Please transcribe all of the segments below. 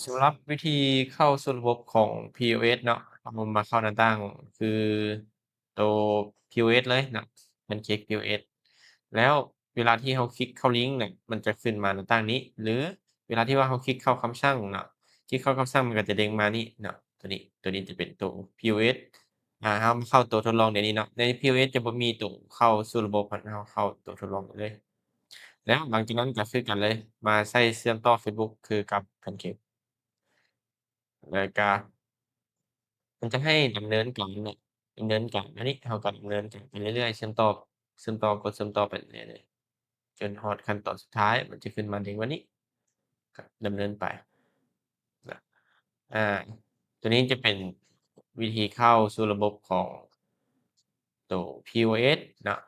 ສຳລັບວິທີເຂົ້າສູ່ລະບົບຂອງ POS ເນາະ ເຮົາມາເຂົ້າໜ້າຕ່າງຄືໂຕ POS ເລີຍເນາະ Pancake POS ແລ້ວເວລາທີ່ເຮົາຄລິກເຂົ້າລິງນະ ມັນຈະຂຶ້ນມາໜ້າຕ່າງນີ້ ຫຼືເວລາທີ່ວ່າເຮົາຄລິກເຂົ້າຄຳສັ່ງເນາະ ຄລິກເຂົ້າຄຳສັ່ງມັນກໍຈະເດ້ງມານີ້ເນາະ ໂຕນີ້ ໂຕນີ້ຈະເປັນໂຕ POS ອາ ເຮົາມາເຂົ້າໂຕທົດລອງດຽວນີ້ເນາະ ໃນ POS ຈະບໍ່ມີໂຕເຂົ້າສູ່ລະບົບ ເຮົາເຂົ້າໂຕທົດລອງໄດ້ເລີຍ. ແລ້ວຫຼັງຈາກນັ້ນກໍຄືກັນເລີຍ ມາໃຊ້ເຊື່ອມຕໍ່ Facebook ຄືກັບ Pancake ແລ້ວກໍມັນຈະໃຫ້ດຳເນີນການເນາະ ດຳເນີນການ ອັນນີ້ເຮົາກໍດຳເນີນການໄປເລື້ອຍໆ ເຊື່ອມຕໍ່ ເຊື່ອມຕໍ່ ກົດເຊື່ອມຕໍ່ໄປເລື້ອຍໆ ຈົນຮອດຂັ້ນຕອນສຸດທ້າຍ ມັນຈະຂຶ້ນມາເດ້ງແບບນີ້ ກໍດຳເນີນໄປນະ ອາ ຕົວນີ້ຈະເປັນວິທີເຂົ້າສູ່ລະບົບຂອງ ໂຕ POS ເນາະ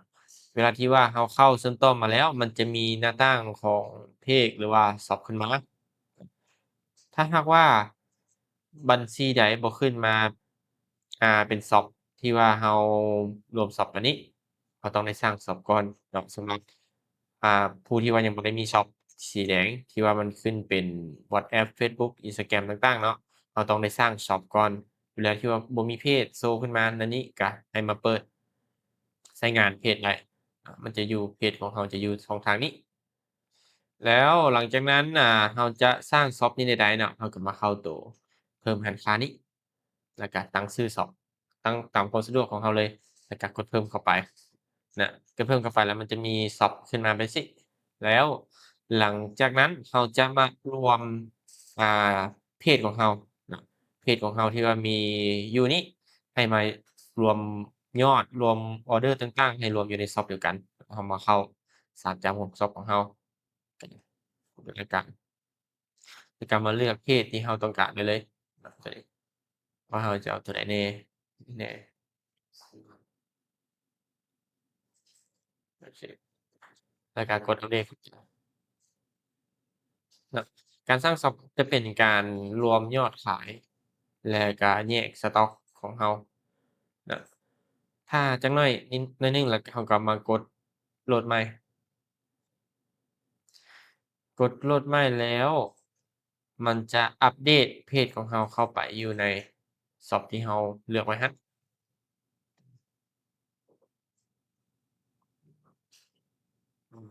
ເວລາທີ່ວ່າເຮົາເຂົ້າເຊື່ອມຕໍ່ມາແລ້ວ ມັນຈະມີໜ້າຕ່າງຂອງເພຈ ຫຼືວ່າຊັອບຂຶ້ນມາ ຖ້າຫາກວ່າບັນຊີໃດບໍ່ຂຶ້ນມາ ອາ ເປັນຊັອບ ທີ່ວ່າເຮົາລວມຊັອບອັນນີ້ ເຮົາຕ້ອງໄດ້ສ້າງຊັອບກ່ອນເນາະ ສຳລັບ ອາ ຜູ້ທີ່ວ່າຍັງບໍ່ໄດ້ມີຊັອບສີແດງ ທີ່ວ່າມັນຂຶ້ນເປັນ WhatsApp Facebook Instagram ຕ່າງໆເນາະ ເຮົາຕ້ອງໄດ້ສ້າງຊັອບກ່ອນ ເວລາທີ່ວ່າບໍ່ມີເພຈໂຊຂຶ້ນມາ ນັ້ນນີ້ກະໃຫ້ມາເປີດໃຊ້ງານເພຈໄດ້ ມັນຈະຢູ່ ເພຈຂອງເຮົາຈະຢູ່ຊ່ອງທາງນີ້ ແລ້ວຫຼັງຈາກນັ້ນ ອາ ເຮົາຈະສ້າງຊັອບນີ້ໄດ້ເນາະ ເຮົາກໍມາເຂົ້າໂຕເພີ່ມຮ້ານຄ້ານີ້ ແລ້ວກະຕັ້ງຊື່ຊັອບ ຕັ້ງຕາມຄວາມສະດວກຂອງເຮົາເລີຍ ແລ້ວກະກົດເພີ່ມເຂົ້າໄປນະ ກົດເພີ່ມເຂົ້າໄປແລ້ວມັນຈະມີຊັອບຂຶ້ນມາແບບຊີ້ ແລ້ວຫຼັງຈາກນັ້ນເຮົາຈະມາລວມ ອາ ເພຈຂອງເຮົານະ ເພຈຂອງເຮົາທີ່ວ່າມີຢູ່ນີ້ ໃຫ້ມາລວມຍອດ ລວມອໍເດີຕ່າງໆ ໃຫ້ລວມຢູ່ໃນຊັອບດຽວກັນ ເຮົາມາເຂົ້າສາມຈ້ຳຂອງຊັອບຂອງເຮົາ ແລ້ວກະ ແລ້ວກະມາເລືອກເພຈທີ່ເຮົາຕ້ອງການໄດ້ເລີຍ ວ່າເຮົາຈະເອົາຕົວໃດແດ່ ແດ່ ໂອເຄ ແລ້ວກະກົດອັບເດດເນາະ ການສ້າງຊັອບຈະເປັນການລວມຍອດຂາຍ ແລ້ວກະແຍກສະຕັອກຂອງເຮົາເນາະ ຖ້າຈັກໜ້ອຍ ໜ້ອຍໜຶ່ງ ແລ້ວເຮົາກໍມາກົດໂຫຼດໃໝ່ ກົດໂຫຼດໃໝ່ແລ້ວ ມັນຈະອັບເດດເພຈຂອງເຮົາເຂົ້າໄປຢູ່ໃນຊັອບທີ່ເຮົາເລືອກໄວ້ຫັ້ນ ອືມ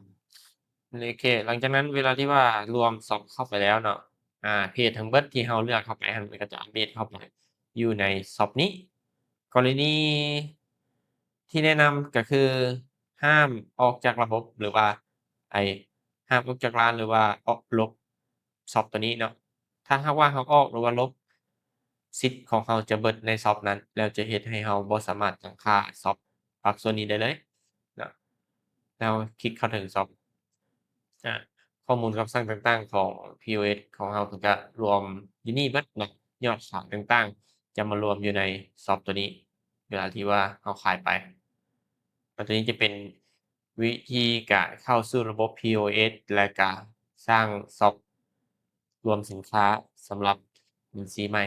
ໂອເຄ ຫຼັງຈາກນັ້ນເວລາທີ່ວ່າລວມຊັອບເຂົ້າໄປແລ້ວເນາະ ອາ ເພຈທັງເບິດທີ່ເຮົາເລືອກເຂົ້າໄປຫັ້ນ ມັນກໍຈະອັບເດດເຂົ້າໄປຢູ່ໃນຊັອບນີ້ ກໍລະນີທີ່ແນະນຳກໍຄື ຫ້າມອອກຈາກລະບົບ ຫຼືວ່າ ໄອ້ ຫ້າມອອກຈາກຮ້ານ ຫຼືວ່າອອກ ລົບຊັອບຕົວນີ້ເນາະ ຖ້າຫາກວ່າເຮົາອອກ ຫຼືວ່າລົບ ສິດຂອງເຮົາຈະເບິດໃນຊັອບນັ້ນ ແລ້ວຈະເຮັດໃຫ້ເຮົາບໍ່ສາມາດຕັ້ງຄ່າຊັອບພາກສ່ວນນີ້ໄດ້ເລີຍເນາະ ແລ້ວຄລິກເຂົ້າເຖິງຊັອບ ອາ ຂໍ້ມູນຄຳສັ່ງຕ່າງໆຂອງ POS ຂອງເຮົາເພິ່ນກະລວມຢູ່ນີ້ເບິດເນາະ ຍອດຂາຍຕ່າງໆຈະມາລວມຢູ່ໃນຊັອບຕົວນີ້ ເວລາທີ່ວ່າເຮົາຂາຍໄປ ແລ້ວຕົວນີ້ຈະເປັນວິທີການເຂົ້າສູ່ລະບົບ POS ແລະກະສ້າງຊັອບລວມສິນຄ້າສຳລັບບັນຊີໃໝ່.